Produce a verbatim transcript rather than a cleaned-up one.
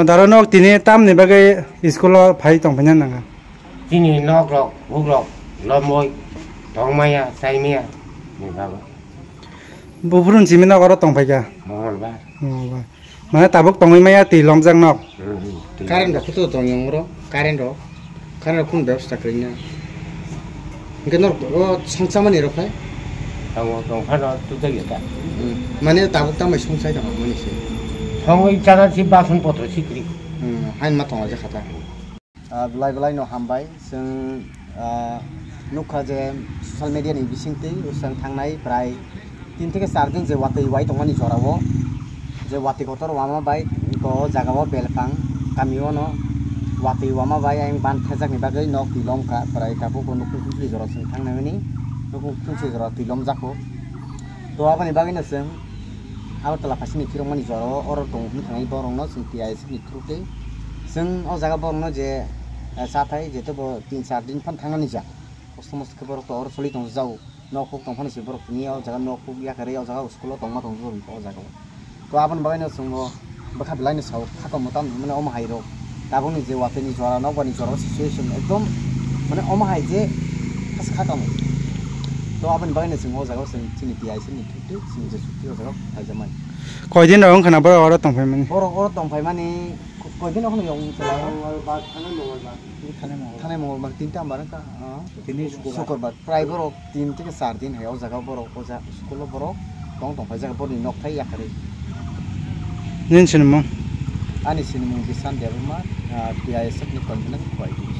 Daro nok tini tamni bagwi school o phai tongphina nanga. Chini nok rok, buk rok, lomoi, tongmaya, saimaya, ni baba. Buphuru ni simi nok oro tongphaikha? Mongolbar. Mongolbar. Mane tabuk tongwi maya twi lomjak nok? Hmm, hmm, twi. Current rok kutu tong yong oro, current rok. Current rok kunu bebosta kwrwi na. Hingke norok o songchamani rok hai? Tongo, tongphano tujakya ta. Hmm. Mane tabuk tambai songchai tongma mani se. Songwi chana si bason potro si kwrwi. Hmm, hain ma tongo je khata. Ah, belai belai no hambai. Chwng, ah, nukha je social media ni bisingtwi chwng thangnai prai tin theke char din je watwi wai tongmani jorao, je watwi kotor wama bai o jaga o belphang kami o no watwi wama bai ayang ban thajak ni bagwi nok twi lom kha, prai tabuk bo nukung phunchli jora chwng thangnai mani nukung phunchli jora twi lom jako. To aboni bagwi no chwng Agartala phaisini phirokmani jorao oro tong hwn thangnai borok no chwng T I S F ni through twi chwng o jaga borok no je, eh, chathai jeto bo tin char din phan thangnani ja kosto mosto khe borok to oro choli tong jago. Nok huk tongphani se borok tini o jaga nok huk yakarwi o jaga school o tongma tong o jaga o. To aboni bagwi no chwng bo bwkha belai no sao kha tongmo tam hinmano omo hai rok tabukni je watwi ni jora nok bani jora o situation ekdom mane omo hai je khas kha tongmo. To aboni bagwi no chwng o jaga o chwng chini T I S F ni through twi chwng je chukti o jaga o phaijak mani. Koi din rok wngkha na borok oro tongphai mani? Borok oro tongphai mani koi din rok no yong chwla o? Thanai Mongolbar tinta hambar wngkha, ah. Tini Sukurbar. Sukurbar. Prai borok tin theke char din hai o jaga borok o ja school o borok tong tong phai jaga borokni nok thai yakarwi. Nini sinimung? Ani sinimung Bisan Debbarma, ah, T I S F ni convener koi di.